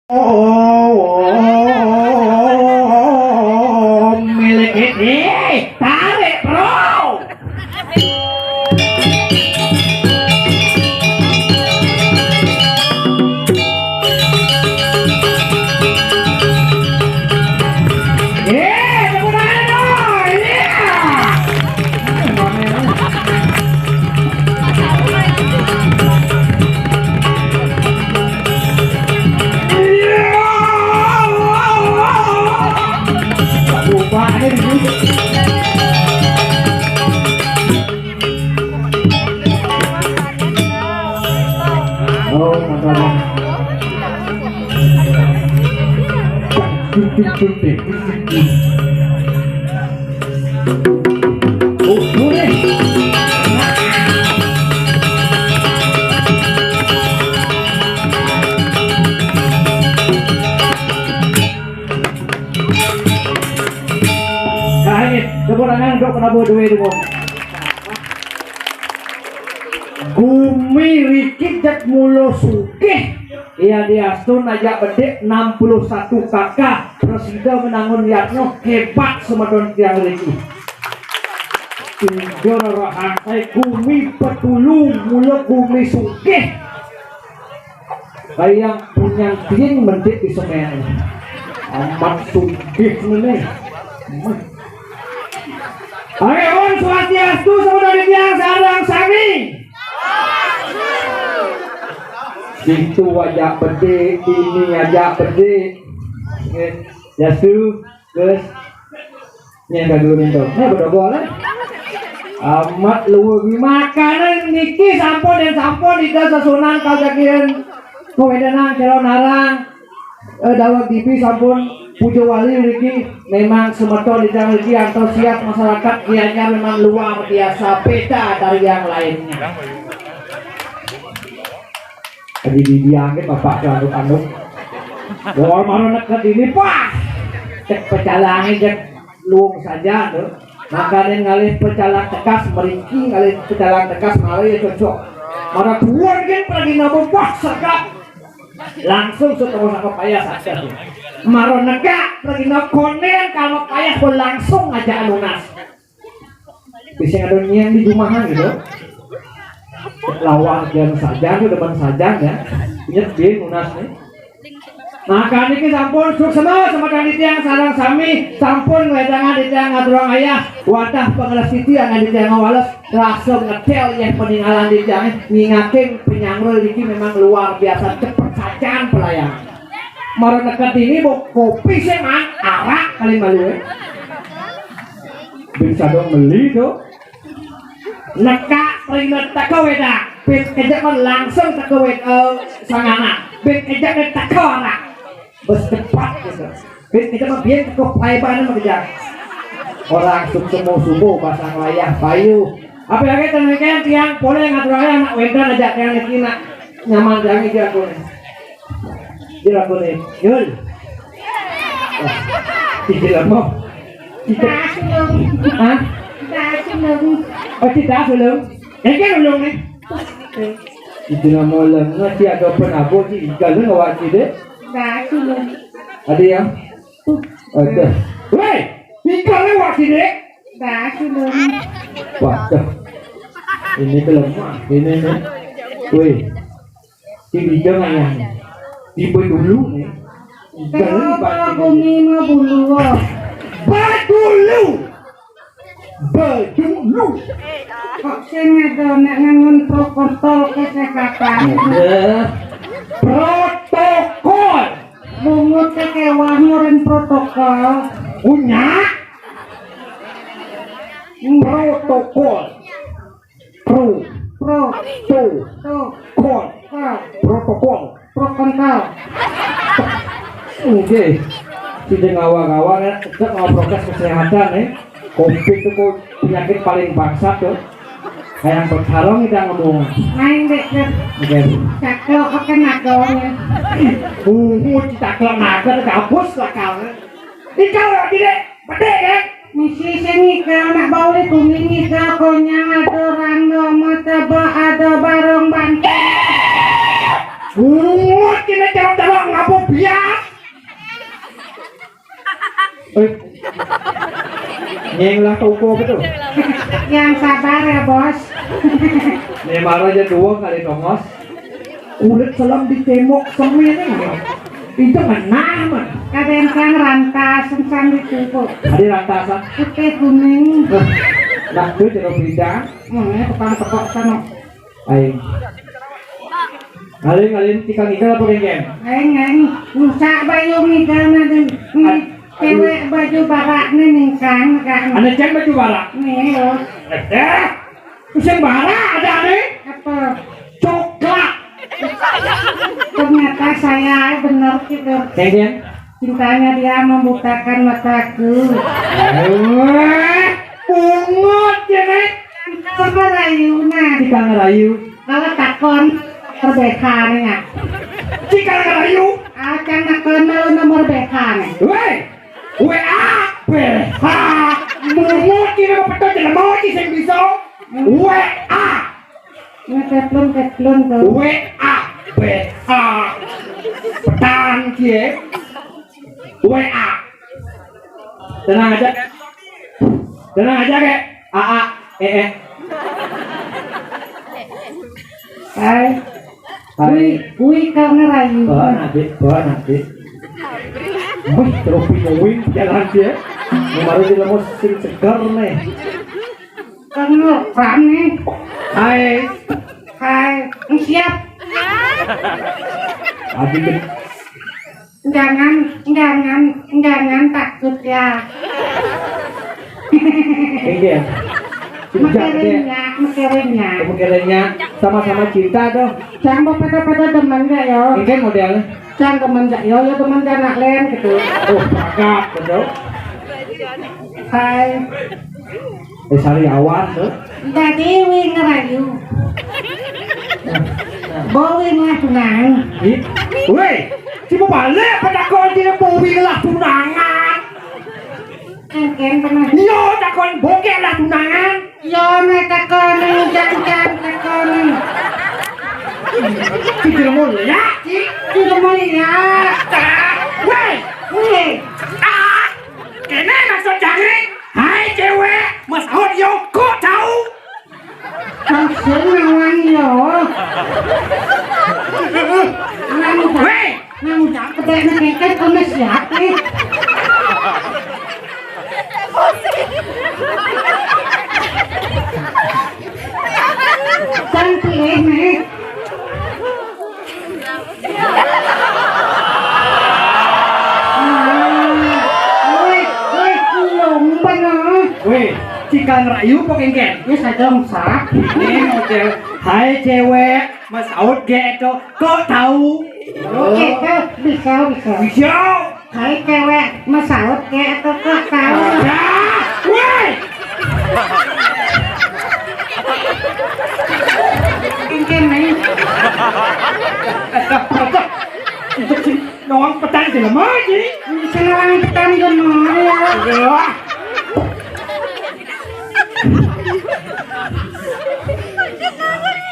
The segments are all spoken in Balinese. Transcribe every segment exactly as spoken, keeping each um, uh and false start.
Oh, milik ini, tarik, bro. Eh, tepuk tangan dong. Iya. Iya. Lupa, ini. Oh, mantap. Oh, boleh. Kain, tepuk tangan untuk penabuh duit, Bu. Gumi riki jek mula sugih. Iya diastun ajak bedik enam puluh satu K K. Presida menangun yatnya hebat semeton tiang riki. Tiga rarasai gumi petulung mula gumi sugih. Kayang punyan tiing mentik di semen. Amat sugih ngene. Ayo, Om Swastiastu, semeton tiang sareng sami. Situ ajak bedik, ini ajak bedik. Nggih. Yastu, Gus. Nyén kaguru minto. Nyén bedogo lah. Amat luwih makanan niki sampun dan sampun Ida sesunan kajagian kawedanan calon arang. Eh, dawet dipi sampun puja wali niki. Memang semeton Ida niki antusias masyarakat Gianyar memang luar biasa beda dari yang lainnya. Aji didiangin bapak ke anu-anu. Wah, mara neked ini, pas. Cek pecalange, cek luung saja tuh. Makanya ngalih pecalang tekas meriki, ngalih pecalang tekas mara ya cocok. Mara buan kan pergi nabung, wah, sergap. Langsung seterus apa payah saja tuh. Mara negak pergi nabung konen kalau payah pun langsung aja lunas. Bisa ada nyén di rumahan gitu. Lawar jam saja, depan saja ya. Ingat dia lunas nih. Maka niki sampun suksma semeton titiang sareng sami, sampun wedangan titiang ngaturang ayah, wadah pangeles titiang titiang ngawales, rasa ngetel yeh peninggalan titiang nyingaking penyangrul niki memang luar biasa cepet sajan pelayan. Mara neked ini bu kopi sih man, arak kali malu eh. Bin sadong meli tuh. Nekak prina teka weda. Bin kejak mah langsung teka weda, eh, sangana. Bin kejak mah teka anak. Bes cepat gitu. Bin kejak mah biar teka paiban mah kejak. Orang suksma subuh pasang layah payu. Apa lagi tenekan tiang boleh ngatur ayah anak wedan aja tiang niki nak nyaman tiang iki aku nih. Dilakoni. Yul. Wah, iki lemo. Iki. Taas ulung. Hah? Taas ulung. Oh, iki taas ulung. Iki ulung nih. Iki lemo lenga si ada penabuh si igal lu ngawak si dek. Taas ulung. Ada ya? Ada. Weh, igal lewat si dek. Taas ulung. Waduh. Ini kelemah. Ini nih. Weh. Di bidang ayahnya. Di bedulu nih. Kenapa bumi mah bulu? Bedulu. Bedulu. Kok sing ada nek ngangon protokol kesehatan? Ada protokol. Bungut kekewah ngurin protokol. Punya protokol. Pro. Pro. To. To. Kol. Kol. Protokol. Pro kental. Oke. Tidak ngawa-ngawa ya, tetap mau prokes kesehatan ya. Covid itu kok penyakit paling bangsat tuh. Kayak yang bertarung kita ngomong. Main dek dek. Oke. Caklo oke nagone. Bungut caklo naga kapus lah kau. Ikau tidak betul kan? Misi sing ngiga anak bauli bumi ngiga konyang ada rangga mataba ada barong banteng. Bungut kene cara-cara ngapa biar Nyeng lah toko apa tuh? Yang sabar ya, Bos. Nih, marah aja dua kali nongos. Kulit selam di tembok semen ini. Itu ngenah, man. Kadang sang rantas, sang ditumpuk. Ada rantasan. Putih kuning. Nah, itu jeruk bidang. Mana tukang tepok sana. Aing. Aling, aling, tikang ikan apa geng? Aing, aing. Rusak bayu ngigal na, cewek baju barak nih ningkang kan. Ada cewek baju barak? Nih, loh. Eh, terus yang barak ada nih? Apa? Coklat. Ternyata saya benar gitu. Geng, geng. Cintanya dia membutakan mataku. Eh, ungut ya, Nek. Apa rayu, nah? Jika ngerayu. Kalau takon, perbedaan ya. Jika ngerayu. Acan takon malu nomor B H nih. Weh, W A, B H. Mungut ini mau betul jelema sih sing bisa. W A. Ngeteplon-teplon tuh. W A, B H. Petang kie. W A. Tenang aja. Tenang aja, kek. A A, E E. Hai. Hai. Wih, wih, kau ngerayu. Bawa nanti, bawa nanti. Wih, terus pinowing jalan dia. Kemarin dia mau sing segar nih. Kau ngeluaran nih. Hai. Hai, siap. Adik. Jangan, jangan, jangan takut ya. Iya. Mekerinya, mekerinya. Mekerinya sama-sama cinta tuh. Jangan pada-pada demen gak yo. Ini modelnya. Jangan demen gak yo, ya demen gak nak lain gitu. Oh, pakat betul. Hai. Eh, sariawan tuh. Jadi wi ngerayu. Bowi mah tunangan. Ih, weh, si mau balik apa takon dia bowi lah tunangan? Kan kan pernah. Yo takon bokek lah tunangan. Yo nek takon jangan takon. Tidak mau ya? Tidak mau ya. Weh, weh. Ah, kene maksud jangkrik. Hai cewek, Mas Ahok yo kok tahu? Langsung nawang yo. Nang udah, weh, nang udah pedek nih keket kono siap nih. Kan pilih nih. Woi, woi, belum benar. Weh, jika ngerayu kok engken? Ya saya dong sak. Ini model, hai cewek, Mas Aud ge itu. Kok tahu? Oke, tuh, bisa, bisa. Bisa. Hai cewek, Mas Aud ge itu kok tahu? Ada. Weh. Engken nih. Ada, ada. Untuk si Nawang petang jelema, Ji. Bisa nawang petang jelema, ya. Wah.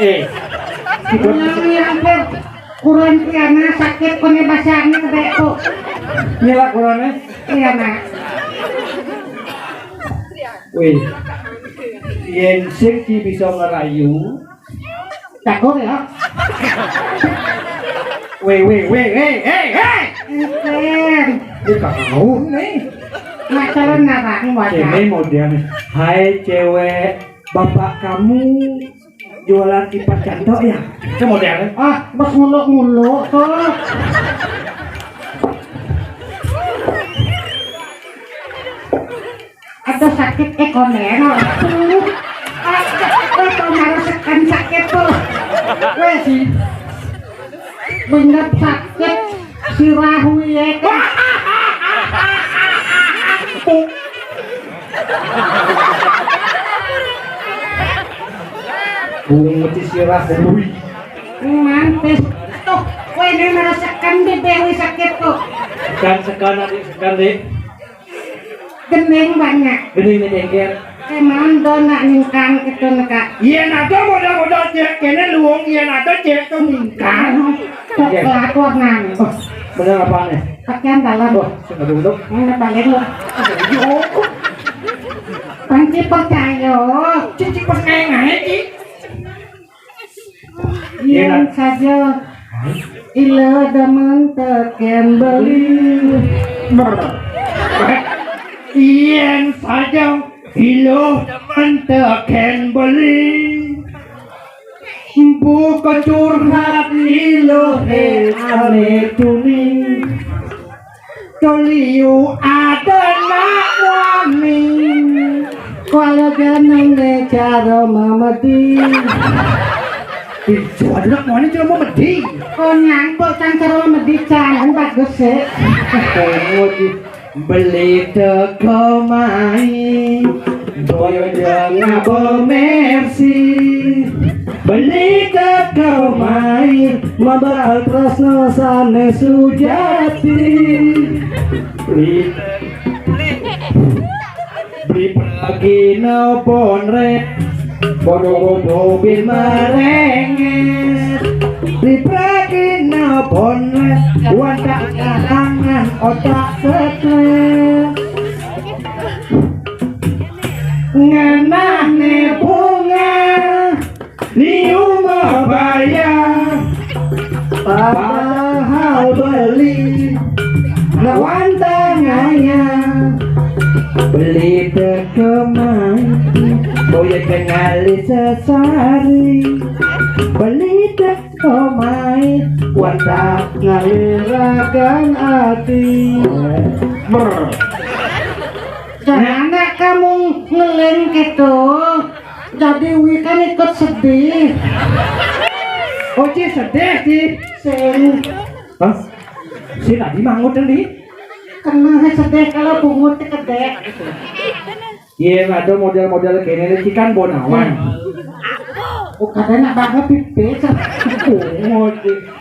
Eh. Nawang yang per-, kurang tiana sakit kone basarnya gede tuh. Mila kurangnya. Iya, Nak. Wih. Yen sing ki bisa ngerayu, Cakep ya. Weh, weh, weh, hei, hei, hei. Enten. Dia tahu nih. Nak calon narang wajah. Ini modelnya. Hai cewek, bapak kamu jualan kipas cantok ya? Itu modelnya. Ah, bos nguluk-nguluk tuh. Ada sakit, eh, komen. Aduh. Ah, eh, kemarin sekan sakit tuh. Weh, si. Bener sakit. Sirah, ya kan? Bungut sirah, hui. Mantis. Tuh, weh, ini merasakan bibir sakit tuh. Sekan, sekan, adik, sekan, dek. Gending banyak. Gending nih, Dengker. Emang do nak ningkang gitu, neka. Iya, nado modal-modal cek kene luwung, iya, nado cek tuh ningkang. Kok kelakuan nang. Oh. Bener apa nih? Pakaian dalam. Wah, sudah duduk. Mana balik lu? Aduh, panci percaya. Cici pas ngae-ngae, Ci. Yen saja ila demen teken beli. Yen saja ila demen teken beli. Buka curhat ila he ane tuni. Toliu ada nak wani. Kuala ganang ne cara mamadi. Ijo ada nak wani cara mamadi. Oh, nyangkut kan cara mamadi, can bagus sih. Beli teko mai, boyo jangan bemersi. Beli teko mai, mabal tresno sane sujati. Beli, beli pagi no bonre, bodo bodo bin merenges. Beli pagi no bonre, wadah kalangan otak setres. Ngenah ne bunga, liu mabayar. Padahal beli lawan tangaya. Beli tekemai, boya kengali sesari. Beli tekemai, wadah ngaliragan ati. Brr. Jangan kamu ngeling gitu. Jadi Wi kan ikut sedih. Oh, Ci sedih, Ci. Sing. Hah? Si tadi mangut tadi? Kena sedih kalau bungut kedek. Iya, ada model-model kene iki kan bonawan. Oh, katanya nak banget pipis. Oh,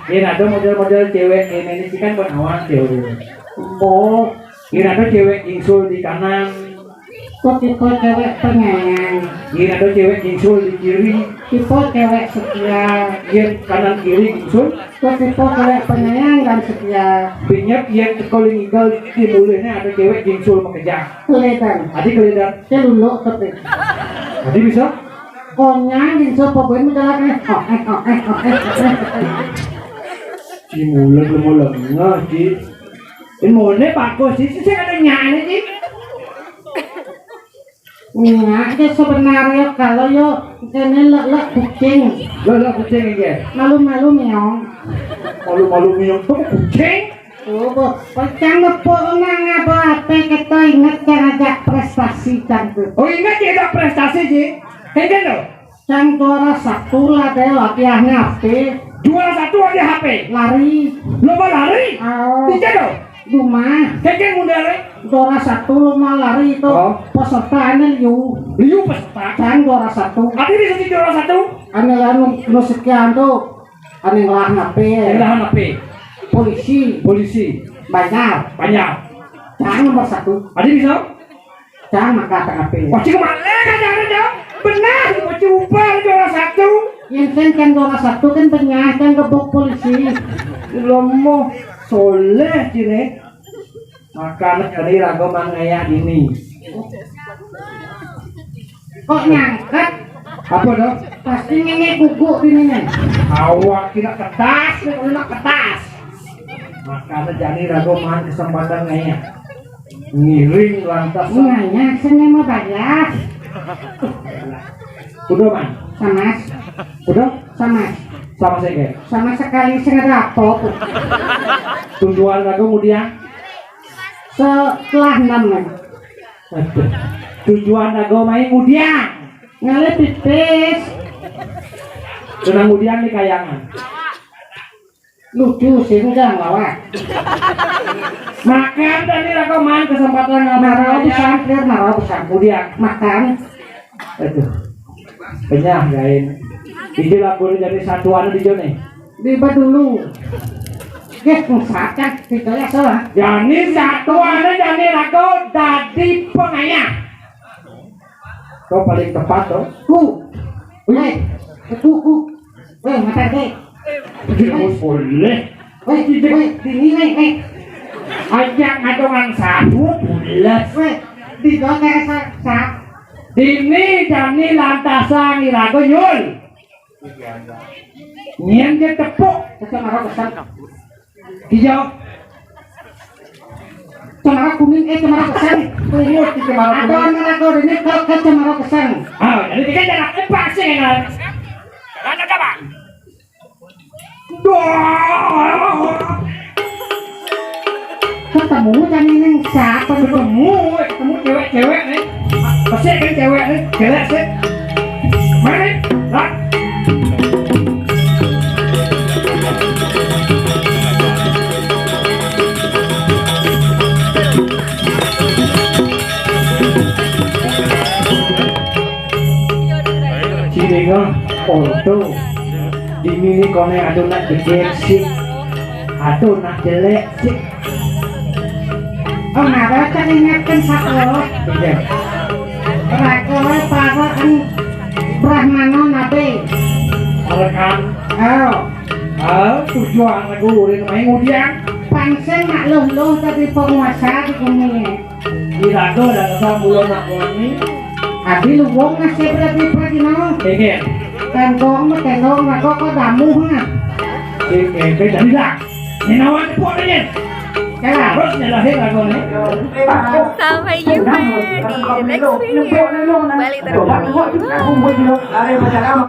iya, ada model-model cewek kene iki kan bonawan, cewek. Oh, Yen ada cewek ingsul di kanan. Kok tipe cewek penyayang? Yen ada cewek ingsul di kiri. Tipe cewek setia. Yen kanan kiri ingsul. Kok tipe cewek penyayang dan setia? Binyep yen teko ling igal di mulihne ada cewek ingsul makejang. Keledan. Adi keledan. Celuluk tapi. Adi bisa? Konyang ingsul pokoknya menjalakne. Oke, oke, oke, oke. Ci mulen lemo lengah, Ci. Ini mone bagus, Ci. Sing ada nyane, Ci. Nyak, ya sebenarnya kalau yo kene lek-lek kucing. Lek-lek kucing iki. Malu-malu miong. Malu-malu miong tuh kucing. Oh, boh. Pecang nepuk nang apa ape kita inget yang ajak prestasi cangkut. Oh, inget ya ajak prestasi, Ci. Kenten lho. Cang juara satu lah deh latihannya ape? Juara satu aja H P. Lari. Lomba lari? Oh. Dicek dong. Rumah. Keken mundare. Juara satu lomba lari itu. Oh. Peserta ane liu. Liu peserta. Cang juara satu. Adi bisa jadi juara satu? Ane lah nu, nu sekian tuh. Ane ngelah ape? Ngelah ape? Polisi. Polisi. Banyak. Banyak. Cang nomor satu. Adi bisa? Cang maka tengah pe. Wah, cik male kan ada dong. Benar, mau coba juara satu. Yang sen kan juara satu kan penyah kan gebok polisi. Lomo soleh cine. Maka anak kali rago mang ngaya ini. Kok nyangkat? Apa dong? Pasti ngene guguk ini nih. Awak tidak ketas, tidak ketas. Makanya jani rago mang kesempatan ngaya. Ngiring lantas. Ngaya seni mau bayar. Udah, Man. Samas. Udah? Samas. Sama saya. Sama sekali sing ada apa? Tujuan lagu mudian. Setelah enam, Man. Aduh. Tujuan lagu main mudian. Ngalih pipis. Tenang mudian di kayangan. Lucu sih, enggak ngawak. Makan tadi rekaman kesempatan. Marau pisan, Clear, marau pisan. Kemudian makan. Aduh. Penyah gain. Iki lapor jadi satuan di Jone. Di dulu. Nggih, misalkan kita ya salah. Jani satuan jani rago dadi pengayah. Kau paling tepat tuh. Ku. Wih, ku, ku. Wih, mata deh. Dia boleh. Wéh, wéh, dini, wéh, wéh. Ajak ngadongan sapu, pules. Wéh, di doang kaya sa-, sa-, Dini jani lantasan iraga nyul. Nyén ja tepuk. Kacamara kesang. Hijau. Cemara kuning, eh, cemara kesang. Kuning, cemara kuning. Ada anak aku ini ke, ke cemara kesang. Ah, jadi tiga jarak, eh, pasti kan. Ada apa? Ketemu jani ning siapa? Ketemu, ketemu cewek-cewek nih. Pasti kan cewek nih, cewek sih. Mana? Lah. Sini, Ngah. Foto. Dini né koné ada nak jeger sih. Ada nak jelek sih. Oh, nggak ada teringatkan satu. Iya. Raga para kan Brahmana Nabi. Ora kan? Oh. Ah, tujuan lagu urin main ngudian. Pancén nak luh-luh tadi penguasa di bumi. Iraga dah kesal mula nak wangi. Adi luwung nasib rabi pragina. Kengkén. Tendong mah tendong, nak kok damuh nah. Kengkén, kengkén, jadi dah. Ini nawan tepuk aja. Terus nyalahin lagu nih. Sampai jumpa di next video. Balik terus.